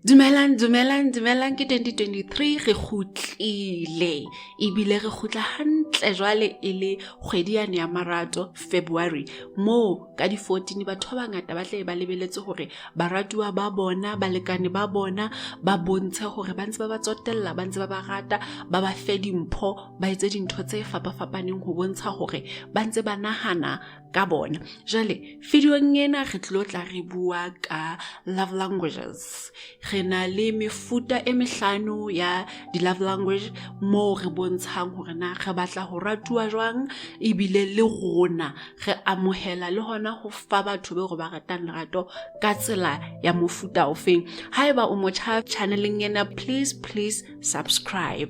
Dumelang, dumelang, dumelang, ke 2023, re kgutlile ebile re kgutla hantle jwale e le kgwedi yane ya marato, February, moo ka di-14 batho ba bangata ba tle ba lebeletse hore baratuwa ba bona, balekane ba bona, ba bontshe hore ba ntse ba ba tsotella, ba ntse ba ba rata, ba ba fe dimpho, ba etse dintho tse fapafapaneng ho bontsha hore ba ntse ba nahana ka bona. Jwale videong ena re tlilo tla re bua ka love languages. Re na le mefuta e mehlano ya di-love language moo re bontshang hore na re batla ho ratuwa jwang, ebile le rona re amohela le hona ho fa batho be re ba ratang lerato ka tsela ya mofuta ofeng. Haeba o motjha channeleng ena, please, please subscribe.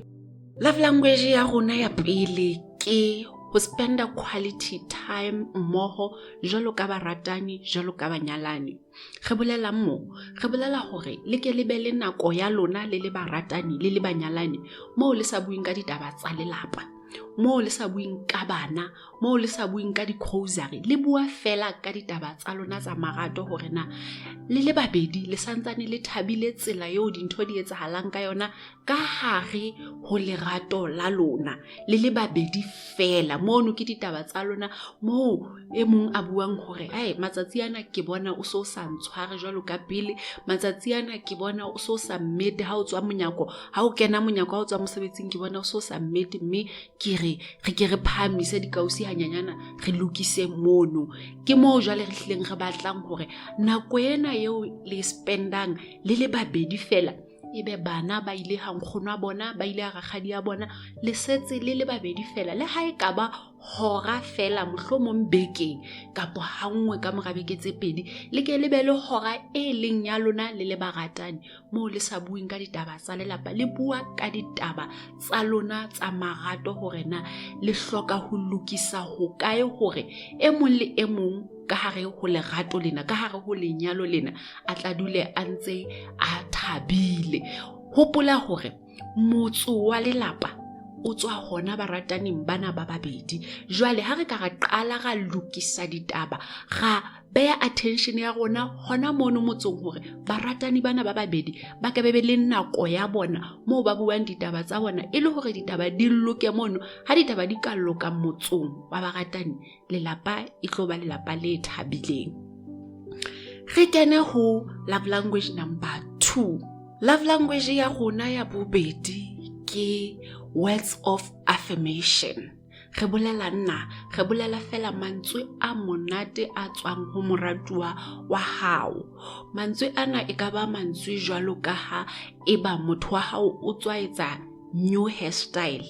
Love language ya rona ya pele ke ho spenda quality time mmoho jwalo ka baratani, jwalo ka banyalani. Re bolela mo, re bolela hore le ke le be le nako ya lona le le baratani, le le banyalani, moo le sa bueng ka ditaba tsa lelapa, moo le sa bueng ka bana, moo le sa bueng ka di-grocery, le bua fela ka ditaba tsa lona tsa marato, hore na le le babedi le santsane le thabile tsela eo dintho di etsahalang ka yona ka hare ho lerato la lona, le le babedi fela. Mono ke ditaba tsa lona moo e mong a buang hore ai, matsatsi ana ke bona o so sa ntshware jwalo ka pele, matsatsi ana ke bona o so sa mmete ha o tswa monyako, ha o kena monyako ha o tswa mosebetsing ke bona o so sa mmete, mme ke re re ke re phahamise dikausi hanyanyana re lokise mono. Ke moo jwale re hlileng re batlang hore nako ena eo le spendang le le babedi fela, ebe bana ba ile ha nkgono wa bona, ba ile ha rakgadi ya bona, le setse le le babedi fela, le ha e ka ba hora fela mohlomong bekeng kapa ha nngwe ka mora beke tse pedi, le ke le be le hora e leng ya lona le le baratani, moo le sa bueng ka ditaba tsa lelapa, le bua ka ditaba tsa lona tsa marato, hore na le hloka ho lokisa ho kae hore e mong le e mong ka hare ho lerato lena, ka hare ho lenyalo lena, a tla dule a ntse a thabile. Hopola hore motso wa lelapa o tswa hona barataneng bana ba babedi. Jwale ha re ka ra qala ra lokisa ditaba, ra beha attention ya rona hona mono motsong, hore baratani bana ba babedi ba ka be le nako ya bona moo ba buang ditaba tsa bona, e le hore ditaba di loke mono. Ha ditaba di ka loka motsong wa baratani, lelapa e tlo ba lelapa le thabileng. Re kene ho love language number 2. Love language ya rona ya bobedi ke words of affirmation. Re bolela nna, re bolela fela mantswe a monate a tswang ho moratuwa wa hao. Mantswe ana e ka ba mantswe jwalo ka ha eba motho wa hao o tswa etsa new hairstyle,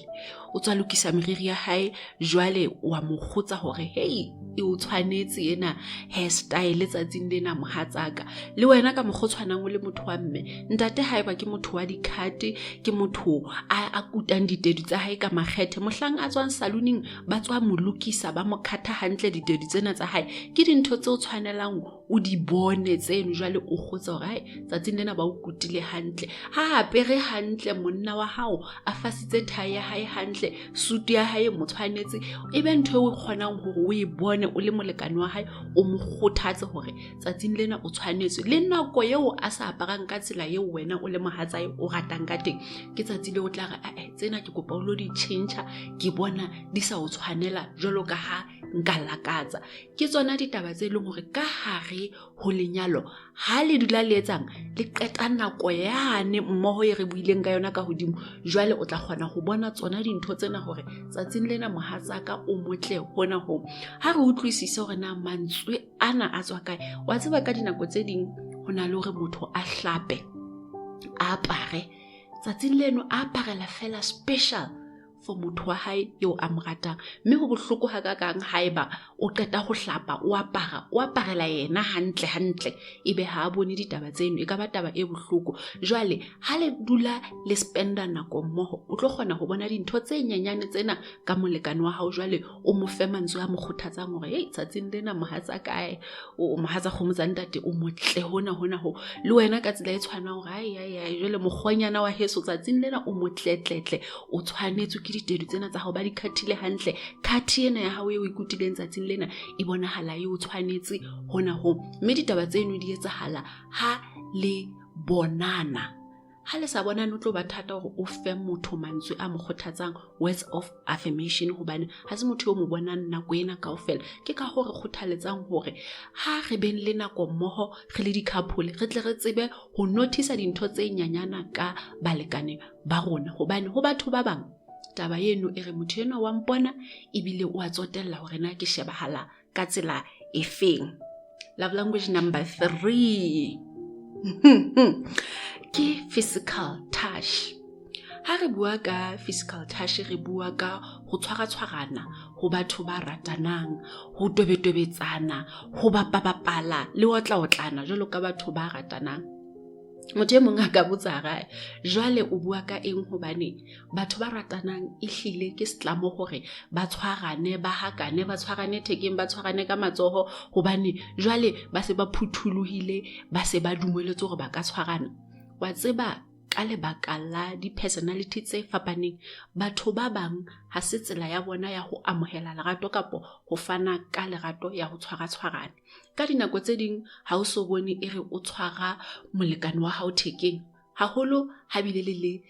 o tswa lokisa meriri ya hae, jwale wa mo kgotsa hore hey, e o tshwanetse ena hairstyle tsatsing lena mohatsaka. Le wena ka mokgwa o tshwanang o le motho wa mme, ntate haeba ke motho wa di-cut, ke motho a kutang ditedu tsa hae ka makgethe, mohlang a tswang salooning ba tswa mo lokisa, ba mo khatha hantle ditedu tsena tsa hae. Ke dintho tse o tshwanelang o di bone tseno, jwale o kgotsa hore hai, tsatsing lena ba o kutile hantle. Ha apere hantle monna wa hao, a fasitse thae ya hae hantle, sutu ya hae mo tshwanetse, e be ntho eo o kgonang hore o e bone o le molekane wa hae, o mo kgothatse hore tsatsing lena o tshwanetswe. Le nako eo a sa aparang ka tsela eo wena o le mohatsae o ratang ka teng, ke tsatsi leo o tla re, ae, tsena ke kopa o lo di tjhentjha, ke bona di sa o tshwanela jwalo ka ha nka lakatsa. Ke tsona ditaba tse leng hore ka hare ho lenyalo ha le dula le etsang, le qeta nako yane mmoho e re buileng ka yona ka hodimo, jwale o tla kgona ho bona tsona dintho tsena hore tsatsing lena mohatsaka o motle hona ho. Ha re utlwisise hore na mantswe ana a tswa kae. Wa tseba ka dinako tse ding ho na le hore motho a hlape, a apare tsatsing leno, a aparela fela special for motho wa hae eo a mo ratang. Mme ho bohloko hakakang haeba o qeta ho hlapa, o apara, o aparela yena hantle hantle, ebe ha a bone ditaba tseno, e ka ba taba e bohloko. Jwale ha le dula le spenda nako mmoho, o tlo kgona ho bona dintho tse nyenyane tsena ka molekane wa hao, jwale o mo fe mantswe a mo kgothatsang hore hei, tsatsing lena mohatsa kae, o mohatsa kgomo tsa ntate, o motle hona hona ho. Le wena ka tsela e tshwanang hore ai, ai, ai, jwale mokgonyana wa heso tsatsing lena o motletletle, o tshwanetswe ke ditedu tsena tsa hao, ba di khathile hantle, khathi ena ya hao eo o ikutileng tsatsing lena e bonahala e o tshwanetse hona ho. Mme ditaba tseno di etsahala ha le Bonana. Ha le sa bonane o tlo ba thata hore o fe motho mantswe a mo kgothatsang, words of affirmation, hobane ha se motho yo mo bonang nako ena kaofela. Ke ka hoo re kgothaletsang hore ha re beng le nako mmoho re le di-couple, re tle re tsebe ho notice dintho tse nyanyana ka balekane ba rona, hobane ho batho ba bang taba eno e re motho enwa wa mpona ebile o a tsotella hore na ke shebahala ka tsela efeng. Love language number 3 ke physical touch. Ha re bua ka physical touch, re bua ka ho tshwaratshwarana ho batho ba ratanang, ho tobetobetsana, ho bapabapala le otlaotlana jwalo ka batho ba ratanang. Motho e mong a ka botsa rae, jwale o bua ka eng? Hobane batho ba ratanang ehlile ke setlamo hore ba tshwarane, ba hakane, ba tshwarane thekeng, ba tshwarane ka matsoho, hobane jwale ba se ba phuthulohile, ba se ba dumeletse hore ba ka tshwarana. Wa tseba, ka lebaka la di-personality tse fapaneng, batho ba bang ha se tsela ya bona ya ho amohela lerato kapa ho fana ka lerato ya ho tshwaratshwarana. Ka dinako tse ding ha o so bone e re o tshwara molekane wa hao thekeng, haholo ha bile le le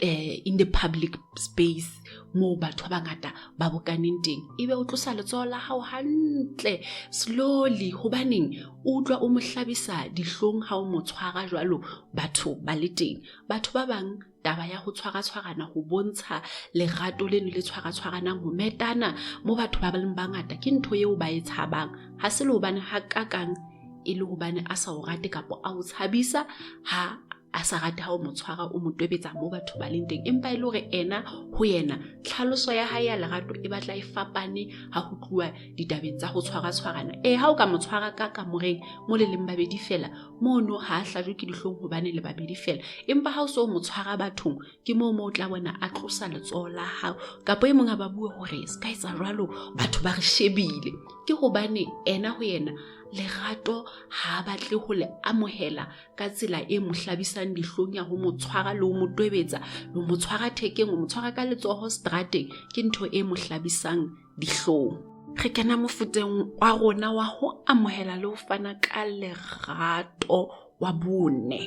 in the public space moo batho ba bangata ba bokaneng teng, ebe o tlosa letsoho la hao hantle slowly. Hobaneng? O utlwa o mo hlabisa dihlong ha o mo tshwara jwalo batho ba le teng. Batho ba bang taba ya ho tshwaratshwarana, ho bontsha lerato leno le tshwaratshwaranang, ho metana mo batho ba leng bangata, ke ntho eo ba e tshabang. Ha se le hobane ha kakang e le hobane a sa o rate kapa a o tshabisa, ha a sa rate ha o mo tshwara, o mo tobetsa mo batho ba leng teng, empa e le hore ena ho yena tlhaloso ya hae ya lerato e batla e fapane ha ho tluwa ditabeng tsa ho tshwaratshwarana. Ha o ka mo tshwara ka kamoreng mo le leng babedi fela, mono ha a hlajwe ke dihlong hobane le babedi fela, empa ha o so mo tshwara bathong, ke moo mo o tla bona a tlosa letsoho la hao, kapa e mong a ba bue hore se ka etsa jwalo, batho ba re shebile. Ke hobane ena ho yena lerato ha a batle ho le amohela ka tsela e mo hlabisang dihlong ya ho mo tshwara le ho mo tobetsa le ho mo tshwara thekeng, ho mo tshwara ka letsoho strateng, ke ntho e mo hlabisang dihlong. Re kena mofuteng wa rona wa ho amohela le ho fana ka lerato wa bone,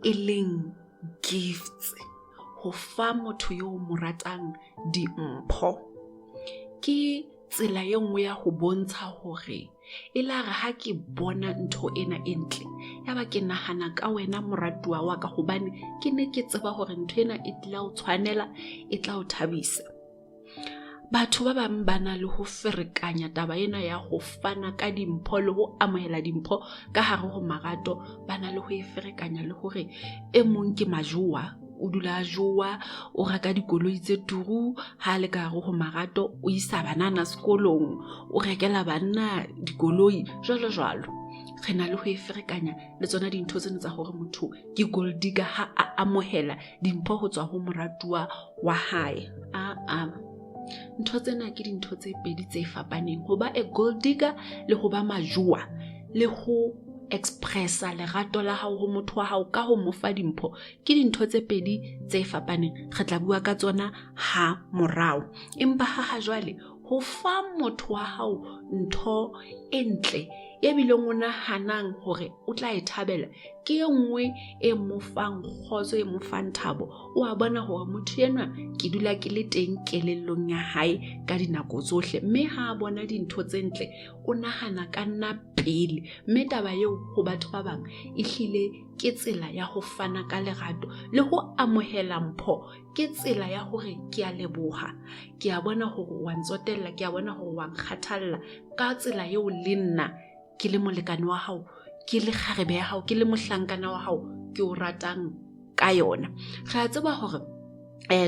e leng gifts, ho fa motho yo o mo ratang dimpho. Ke tsela e nngwe ya ho bontsha hore e la re ha ke bona ntho ena e ntle, ya ba ke nahana ka wena moratuwa wa ka, hobane ke ne ke tseba hore ntho ena e tla o tshwanela, e tla o thabisa. Batho ba bang ba na le ho ferekanya taba ena ya ho fana ka dimpho le ho amohela dimpho ka hare ho marato, ba na le ho e ferekanya le hore e mong ke majoa, o dula a jowa, o reka dikoloi tse turu, ha le ka hare ho marato o isa banana sekolong, o rekela banna dikoloi, jwalo jwalo. Re na le ho e ferekanya le tsona dintho tsena tsa hore motho ke gold digger ha a amohela dimpho ho tswa ho moratuwa wa hae. Ntho tsena ke dintho tse pedi tse fapaneng, ho ba a gold digger le ho ba majoa, le ho expressa lerato la hao ho motho wa hao ka ho mo fa dimpho, ke dintho tse pedi tse fapaneng. Re tla bua ka tsona ha morao, empa ha jwale ho fa motho wa hao ntho e ntle e bileng o nahanang hore o tla e thabela, ke e nngwe e mo fang kgotso, e mo fang thabo. O a bona hore motho enwa ke dula ke le teng kelellong ya hae ka dinako tsohle, mme ha a bona dintho tse ntle o nahana ka nna pele. Mme taba eo ho batho ba bang ehlile ke tsela ya ho fana ka lerato le ho amohela mpho, ke tsela ya hore ke a leboha, ke a bona hore wa ntsotella, ke a bona hore wa nkgathalla ka tsela eo le nna ke le molekane wa hao, ke le kgarebe ya hao, ke le mohlankana wa hao ke o ratang ka yona. Re a tseba hore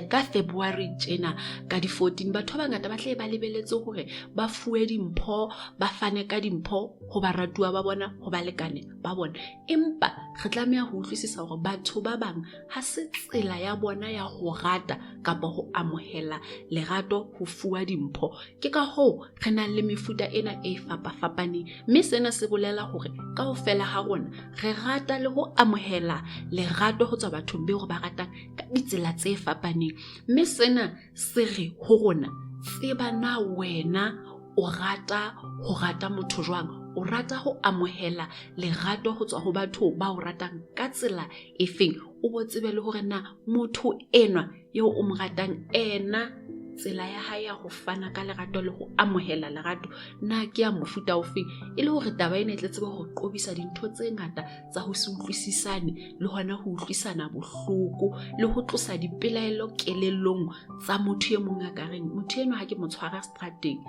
ka February tjena ka di-14 batho ba bangata ba tle ba lebeletse hore ba fuwe dimpho, ba fane ka dimpho ho baratuwa ba bona, ho balekane ba bona, empa re tlameha ho utlwisisa hore batho ba bang ha se tsela ya bona ya ho rata kapa ho amohela lerato ho fuwa dimpho. Ke ka hoo re nang le mefuta ena e fapafapaneng, mme sena se bolela hore kaofela ha rona re rata le ho amohela lerato ho tswa bathong beo re ba ratang ka ditsela tse fapaneng. Mme sena se re ho rona, tseba na wena o rata ho rata motho jwang, o rata ho amohela lerato ho tswa ho batho ba o ratang ka tsela efeng. O bo tsebe le hore na motho enwa eo o mo ratang ena tsela ya hae ya ho fana ka lerato le ho amohela lerato na ke ya mofuta ofeng, e le hore taba ena e tle tsebe ho qobisa dintho tse ngata tsa ho se utlwisisane le hona ho utlwisana bohloko le ho tlosa dipelaelo kelellong tsa motho e mong a ka reng motho enwa ha ke mo tshwara strateng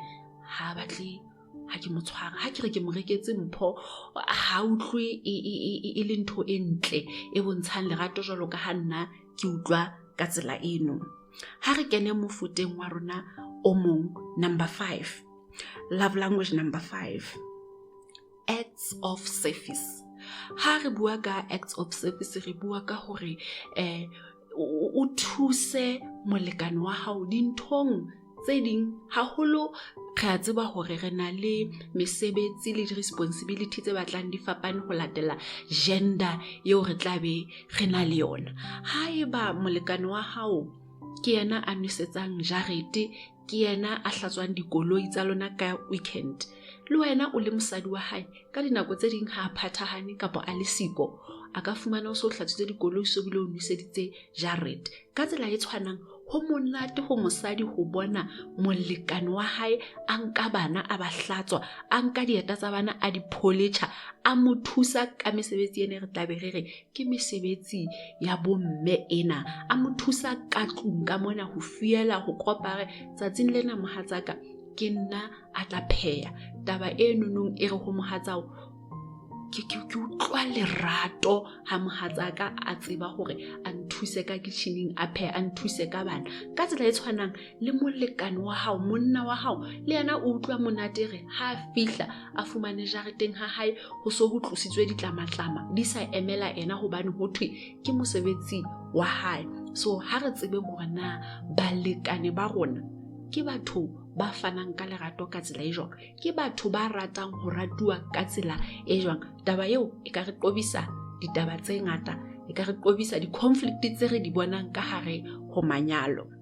ha batle, ha ke mo tshwara, ha ke re ke mo reketse mpho ha utlwe e le ntho e ntle e bontshang lerato jwalo ka ha nna ke utlwa ka tsela eno. Ha re kene mofuteng wa rona o mong, number 5, love language number 5, acts of service. Ha re bua ka acts of service, re bua ka hore o thuse molekane wa hao dinthong tse ding. Haholo re a tseba hore re na le mesebetsi le di-responsibility tse batlang di fapane ho latela gender eo re tla be re na le yona. Haeba molekane wa hao ke yena a nwesetsang jarete, ke yena a hlatswang dikoloi tsa lona ka weekend, le wena o le mosadi wa hae, ka dinako tse ding ha a phathahane kapa a le siko, a ka fumana o so hlatswitse dikoloi so bile o nweseditse jarete. Ka tsela e tshwanang, ho monate ho mosadi ho bona molekane wa hae a nka bana a ba hlatswa, a nka dieta tsa bana a di pholetjha, a mo thusa ka mesebetsi ena re tla be re re ke mesebetsi ya bomme ena, a mo thusa ka tlung ka mona ho fiela, ho kopare tsatsing lena mohatsaka ke nna a tla pheha. Taba e nonong e re ho mohatsao ke utlwa lerato ha mohatsaka a tseba hore a nthuse ka kitchening, a phehe, a nthuse ka bana. Ka tsela e tshwanang le molekane wa hao, monna wa hao, le yena o utlwa monate re ha a fihla a fumane jareteng ha hae ho so ho tlositswe ditlamatlama di sa emela ena hobane ho thwe ke mosebetsi wa hae. So ha re tsebeng hore na balekane ba rona ke batho ba fanang ka lerato ka tsela e jwang, ke batho ba ratang ho ratuwa ka tsela e jwang. Taba eo e ka re qobisa ditaba tse ngata, e ka re qobisa di-conflict tse re di bonang ka hare ho manyalo.